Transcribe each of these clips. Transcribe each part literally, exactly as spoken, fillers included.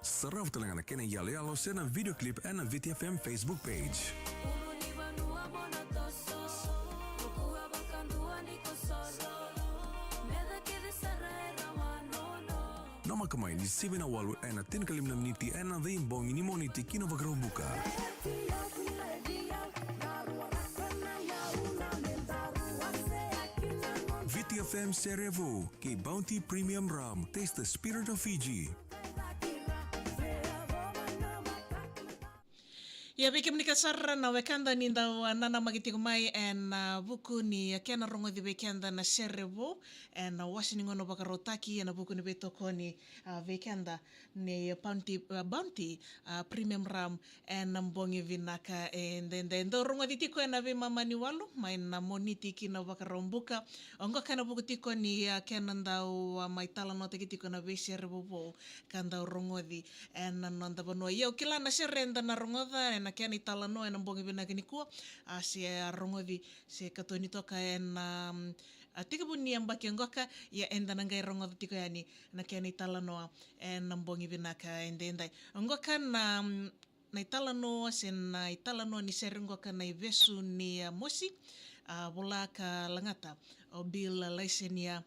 Sarava tale ga na kena iyaloyalo se na video clip ena Viti F M Facebook page. Ulu ni vanua mo na toso, tukua vakadua ni kosolo, meca kece sara e rawa nono. Namaka mai ni sivi na walu ena tinikalima na miniti ena veibogi ni Moniti ki na Vakaraubuka. Viti F M Sere Vou kei Bounty Premium Rum. Taste the spirit of Fiji. Ia vei kemuni kece sara na wekada ni dau, a, nanamaki tiko mai ena, a, vuku ni, a, kena rogoci vei keda na sere vou ena wase ni gauna vakarautaki ena vuku ni veitokoni, a, vei keda ni Bounty, a, Bounty, a, Premium Rum ena bogi vinaka edaidai. Dau rogoci tiko ena veimama ni walu mai na Moniti ki na Vakaraubuka. Oqo ka na vuku tiko ni, a, kena dau, a, mai talanoataki tiko na veisere vovou ka dau rogoci ena noda vanua. Ia au kila na sere eda na rogoca ena kena italanoa ena bogi vinaka nikua, a, se a rogoci se katoni toka ena, mm, a, tekivu ni yabaki oqo ka, ia eda na qai rogoca tiko yani na kena italanoa ena bogi vinaka edaidai. Oqo ka na, mm, na italanoa se na italanoa ni sere oqo ka na ivesu ni, a, mosi, a, vola ka lagata o Bill Laisenia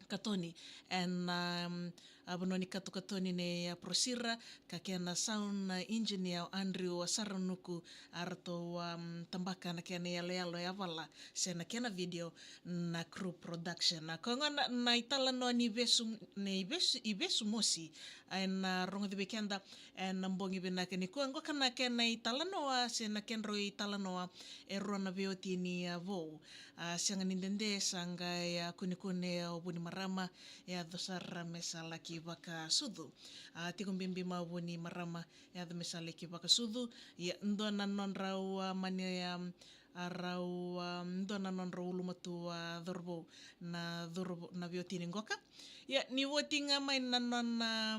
Katoni ena, um, a, vanua ni katokatoni nei, a, Prosira ka kena sound, a, engineer o Andrew Saranuku, a, ratou, um, tabaka na kena iyaloyalo e yavala se na kena video na Crew Production. A, koya gona na italanoa ni vesu, ni vesu, ivesu mosi, a, ena rogoci vei keda ena bogi vinaka nikua. Oqo ka na kena italanoa se na kedrau italanoa e rua na veiwatini, a, vou. A, sega ni dede sa qai, a, kunekune o Vunimarama, e yaco sara me sa laki vakasucu. A, tiko bibi mai o Vunimarama, e yaco me sa laki vakasucu. Ia dua na nodrau, a, mani, a, a rau, a, dua na nodrau ulumatua, a, cauravou na cauravou na veiwatini qoka. Ia ni oti ga mai na nona,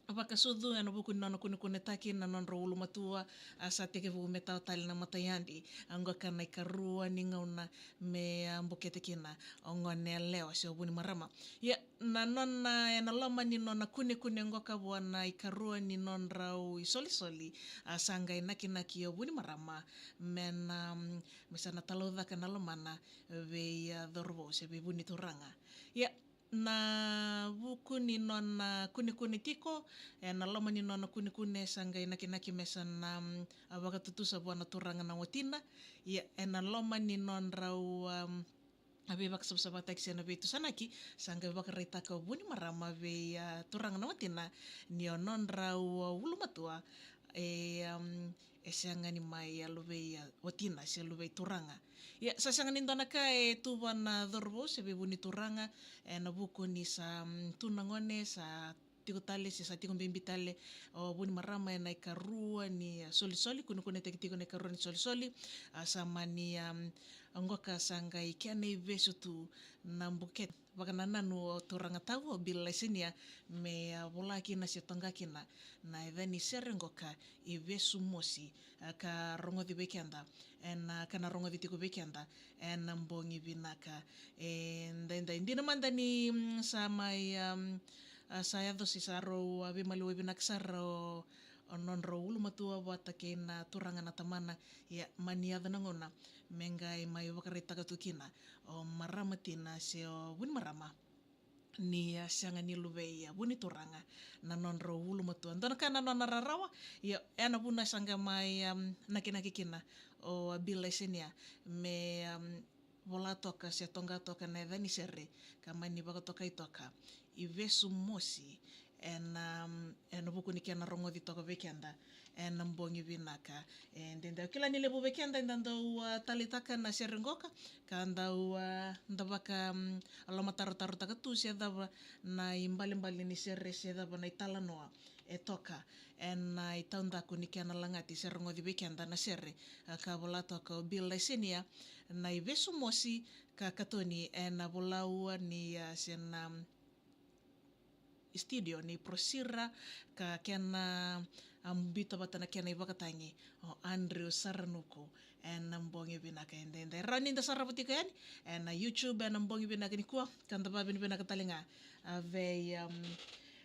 a, vakasucu ena vuku ni nona kunekunetaki na nodrau ulumatua, a, sa tekivu me tawa tale na matayadi. A, qoka na ikarua ni gauna me, a, bukete kina o gone yalewa se o Vunimarama. Ia na nona, ena loma ni nona kunekune qoka vua na ikarua ni nodrau isolisoli, a, sa qai nakinaki o Vunimarama me na, mm, me sa na talaucaka na lomana vei, a, cauravou se vei Vunituraga. Ia na vuku ni nona kunekune tiko, ena loma ni nona kunekune sa qai nakinaki me sa na, mm, a, vakatutusa vua na turaga na watina. Ia ena loma ni nodrau, um, a, veivakasavasavataki se na veitusanaki, sa qai vakaraitaka o Vunimarama vei, a, turaga na watina ni o nodrau, a, ulumatua e, um, e sega ni mai, a, luvei, a, watina se luvei turaga. Ia sa sega ni dua na ka e tu vua na cauravou se vei Vunituraga ena vuku ni sa, um, tu na gone, sa tiko tale se sa tiko bibi tale o Vunimarama ena ikarua ni, a, solisoli, kunekunetaki tiko na ikarua ni solisoli, a, sa mani, a, qoka sa qai kena ivesu tu na bukete vakanananu o turaga tau o Bill Laisenia me, a, vola kina se toqa kina na yaca ni sere qoka ivesu mosi, a, ka rogoci vei keda ena, a, ka na rogoci tiko vei keda ena bogi vinaka edaidai. Dina mada ni, mm, sa mai, um, a, sa yaco se sa rau, a, veimaliwai vinaka sara o, o nodrau ulumatua vata kei na turaga na tamana. Ia mani yaco na gauna me qai mai vakaraitaka tu kina o marama tina se o Vunimarama ni, a, sega ni luvei, a, Vunituraga na nodrau ulumatua. Dua na ka na nona rarawa, ia ena vuna sa qai mai, um, nakinaki kina o, a, Bill Laisenia me, um, vola toka se toqa toka na yaca ni sere ka mani vakatokai toka ivesu mosi ena, um, ena vuku ni kena rogoci toka vei keda ena bogi vinaka edaidai. Au kila ni levu vei keda eda dau, a, taleitaka na sere qoka ka dau, a, da vaka, um, lomatarotarotaka tu se cava na ibalebale ni sere se cava na italanoa e toka ena, a, itaudaku ni kena lagati se rogoci vei keda na sere, a, ka vola toka o Bill Laisenia na ivesu mosi ka katoni ena volau ni, a, se na, um, studio ni Prosira ka kena, a, biuta vata na kena ivakatagi o Andrew Saranuku ena bogi vinaka edaidai. Rawa ni da sarava tiko yani ena YouTube ena bogi vinaka nikua ka da vakavinavinaka tale ga, a, vei, um,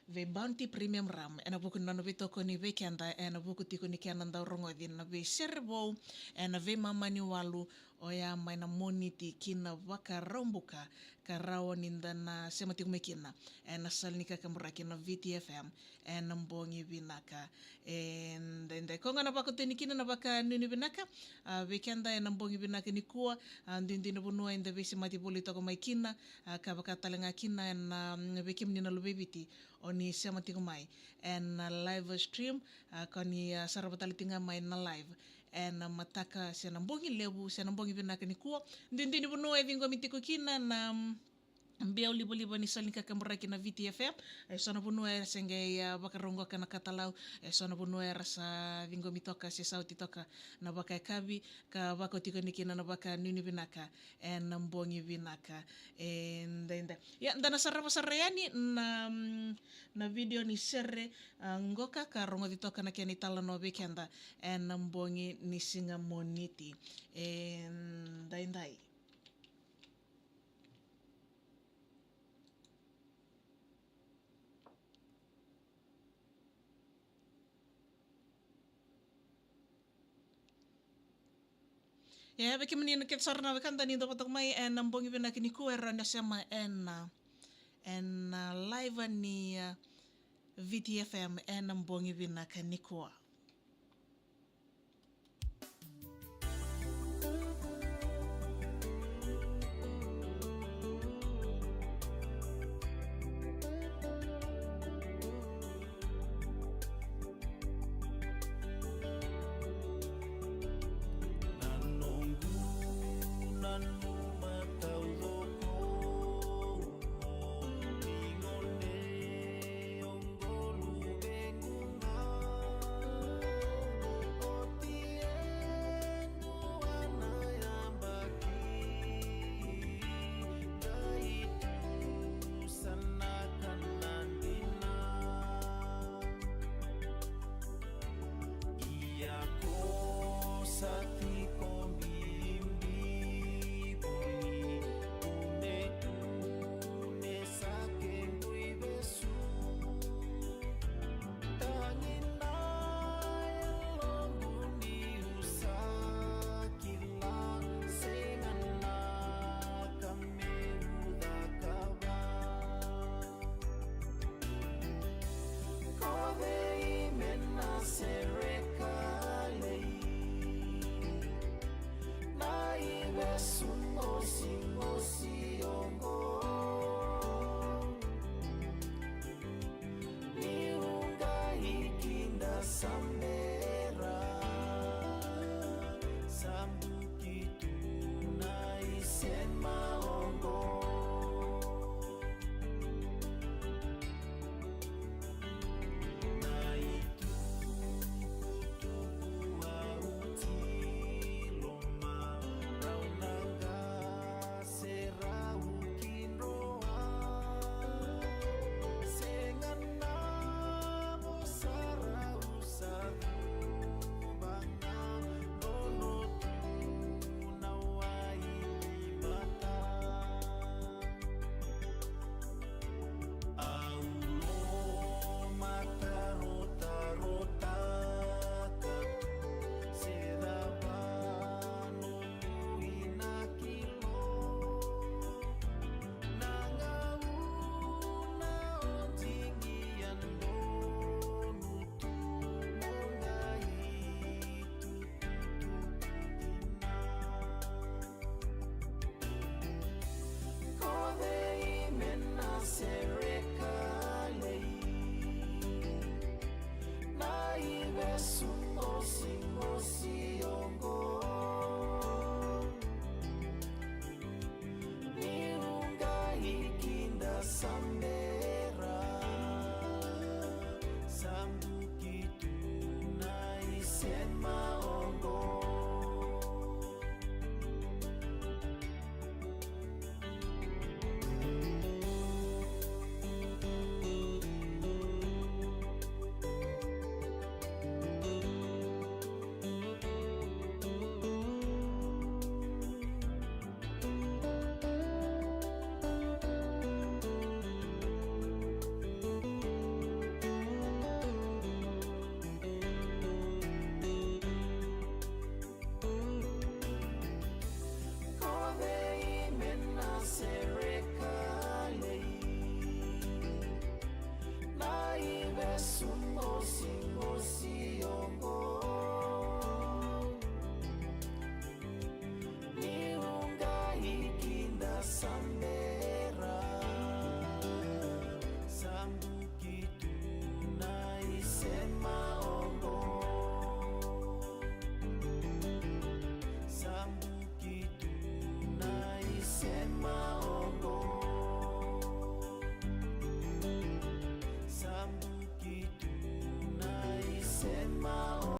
vei Bounty Premium Rum, ena vuku ni nona veitokoni vei keda, ena vuku tiko ni kena dau rogoci na veisere vou ena veimama ni walu, oya mai na Moniti ki na Vakaraubuka, ka rawa ni da na sema tiko mai kina ena sala ni kakaburaki na V T F M ena bogi vinaka. E daidai koya ga na vakatuni kina na vakanuinui vinaka, a, vei keda ena bogi vinaka nikua, a, duidui na vanua eda veisemati voli toka mai kina, a, ka vaka tale ga kina ena, mm, vei kemuni na luvei Viti, o ni sema tiko mai ena live stream, a, ka ni, a, sarava tale tiko ga mai na live ena mataka se na bogi levu se na bogi vinaka nikua. Duidui ni vanua e ciqomi tiko kina na, mm, biau livaliva ni sala ni kakaburaki na V T F M. E so na vanua era se qai, a, vakarogoka na katalau. E so na vanua era sa ciqomi toka se sauti toka na vakayakavi, ka vakautikoni kina na vakanuinui vinaka ena bogi vinaka e daidai. Ia, da na sarava sara yani na, mm, na vidio ni sere, a, qoka ka rogoci toka na kena italanoa vei keda ena bogi ni siga Moniti e daidai. Ia, vei kemuni na kece sara na wekada ni dau vata mai ena bogi vinaka nikua, era na sema ena, ena live ni, a, V T F M ena bogi vinaka nikua.